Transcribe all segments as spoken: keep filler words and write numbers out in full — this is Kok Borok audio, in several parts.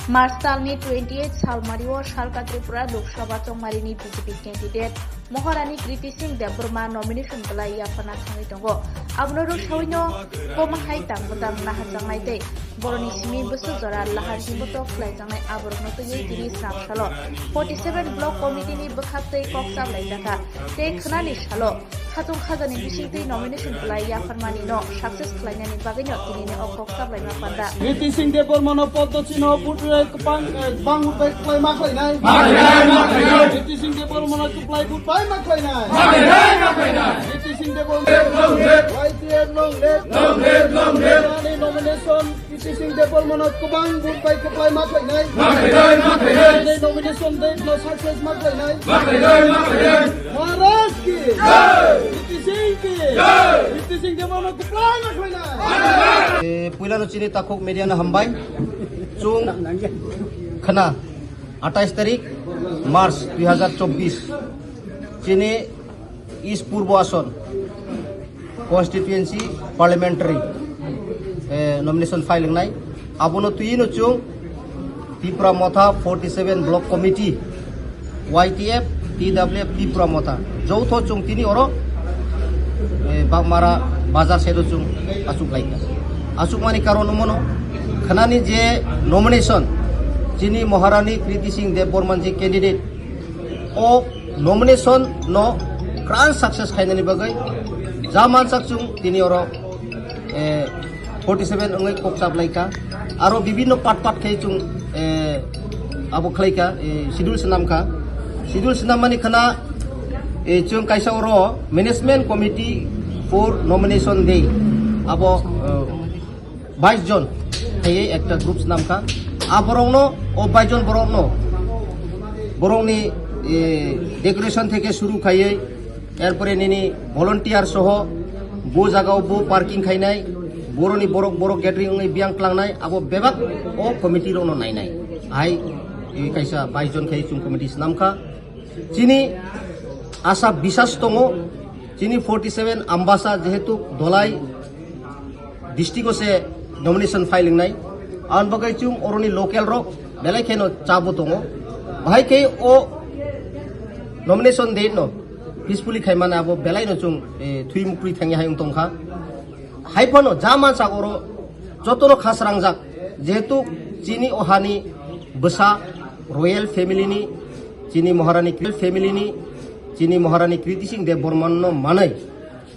March talni twenty eight salmario Salka Tripura Lok Sabha chongmarini B J P candidate Maharani Kriti Singh Debbarma nomination belai yapharna thangwi tongo. Abono rwksawino komo hai tang bwtang naharjaknai tei boroni simi bwswk jora lahar himboto khlaijaknai aborokno twiwi tini snam salo forty seven Block Committee ni bwkhak tei kok chaplaijak kha tei khwnani salo khatung khajani bisingtwi nomination belai yapharmani no success khlainani bagwino tinini o kok chaplaima panda. Kriti Singh Debbarmano Padma Chino vote bai kwbang, eh, bang vote bai kwplai ma khlainai. Kriti Singh Debbarmano kwplai vote bai ma khlainai. Kriti Singh Debbarma Y T F long live. Ani nomination Kriti Singh Debbarmano kwbang vote bai kwplai ma khlainai. Ani nomination date no success ma khlainai. Maharaj ki. Kriti Singh ki. Kriti Singh Debbarmano kwplai ma khlainai. Eh, puilano chini takhuk media no hambai. Chwng khna atais tarik March dui hazar chobbish chini East Purbo Ason constituency parliamentary, eh, nomination file wngnai. Abono twi no chwng Tipra Motha forty seven Block Committee, Y T F, T W F, Tipra Motha, joutho chwng tini oro, eh, Bagmara bazar side o chwng achuk laikha. Achukmani karon wngmano, khnani je nomination, chini Maharani Kriti Singh Debbarman je candidate, o nomination no kran success khainani bagwi ja mansak chwng tini oro, eh, forty seven wngwi kok chap laikha. Aro bibinno part part khai chwng, eh, abo khlaikha, eh, schedule swnamkha. Schedule swnammani khna, eh, chwng kaisa oro management committee for nomination day. Abo, eh, bais jon khaiwi ekta group swnamkha. A borokno, o bais jon borokno, borokni, eh, decoration theke suru khaiwi, erpore nini volunteer soho bo jagao bo parking khainai, boroni borok, borok gathering wngwi biyang tlangnai, abo bebak o committee rokno nainai. Hai, eh, kaisa bais jon khai chwng committee swnamkha. Chini asa bisas tongo, chini forty seven Ambasa jehetu Dholai district o se nomination file wngnai, aboni bagwi chwng oroni local rok belai kheno chabo tongo. Bahai khe o nomination date no peacefully khaimani abo belai no chwng, eh, thwi muktwi thangya hai wng tongkha. Hai phano ja mansak oro jotono khas rangjak, jehetu chini o hani bwsa royal family ni, chini Maharani family ni, chini Maharani Kriti Singh Debbarman no manwi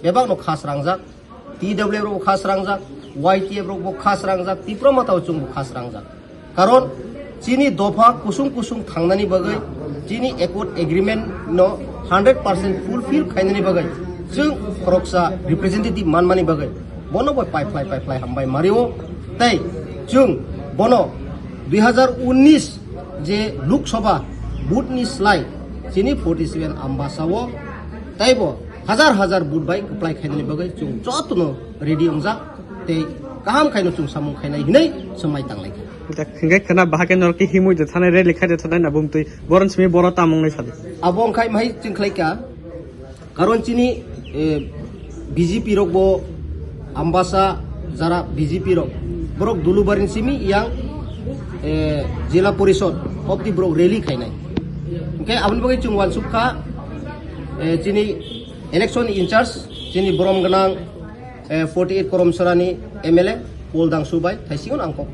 bebak no khas rangjak, T W F rok bo khas rangjak, Y T F rok bo khas rangjak, Tipra Motha o chwng bo khas rangjak. Karon chini dopha kusung kusung thangnani bagwi, chini accord agreement no hundred percent fulfill khainani bagwi, chwng khoroksa representative manmani bagwi bono bai paiphlai paiphlai hambai mario. Tei chwng bono dui hazar unnish je Lok Sabha vote ni slai chini forty seven Ambasa o teibo hajar hajar vote bai kwplai khainani bagwi chwng jotono ready wngjak tei kaham khaino chwng samung khainai hinwi swmai tanglaikha. Hingke khwna bahai khe norok khe himwi de thanai, rally khai de thanai na bumtwi, boron simi boro tamung nai sadi. Abo wngkhai mahai chwng khlaikha, karon chini, eh, B J P rok bo Ambasa jara B J P rok, borok Dulubarini simi yang, eh, Jila Porishod obdi borok rally khainai. Hingke aboni bagwi chwng wansuk kha, eh, chini election in charge, chini borom gwnang, eh, forty eight Koromsorani M L A Paul Dangsu bai thaisingo ang kok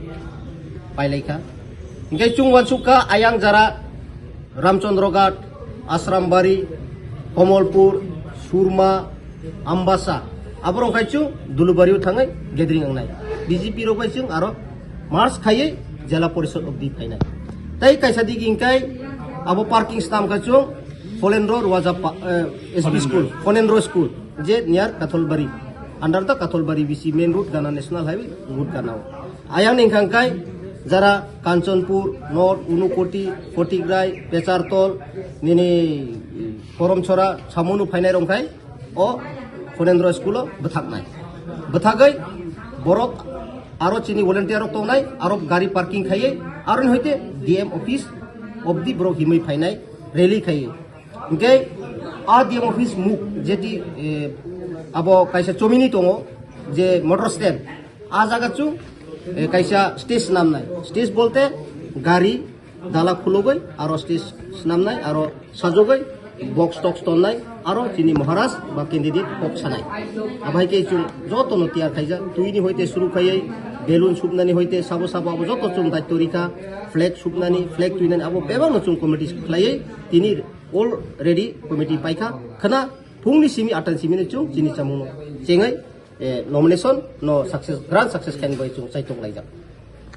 pailaikha. Hingke chwng wansuk kha ayang jara Ramchandra Ghat, Asrambari, Komolpur, Surma, Ambasa, aborok khai chwng Dulubario thangwi gathering wngnai. B J P rok bai chwng aro march khaiwi Jela Porishod obdi phainai. Tei kaisa digi hingkai abo parking stamp kha chwng Pholendro Ruaja pa-, eh, S P Pholendro. School, Pholendro School, je near Katholbari, under the Katholbari B C main road gana National Highway road gana o. Ayang ni hingkha hingkai jara Kanchanpur, North, Unakoti, Kotigrai, Pechartol, nini Koromchora, Samunu phainai rok khai o Pholendro School o bwthaknai. Bwthagwi borok aro chini volunteer rok tongnai, aro gari parking khaiwi, aro ni hoite D M office obdi borok himwi phainai, rally khaiwi. Hingke a D M office muk jeti, eh, abo kaisa chomini tongo je motor stand, a jaga chwng, eh, kaisa stage namnai. Stage bolte Gari dala khulugwi aro stage swnamnai aro sajogwi box tox tonnai aro chini Maharaj ba candidate kok sanai. Abai khe chwng joto no tiyar khaijak, twi ni hoite suru khaiwi balloon supnani hoite sabo sabo abo joto chwng daityo rikha, flag supnani, flag twinani abo bebak no chwng committee khlaiwi tini already committee paikha khna phungni simi atan simi no chwng chini chamung no chengwi, eh, nomination no success, grand success khaini bai chwng chaitok laijak.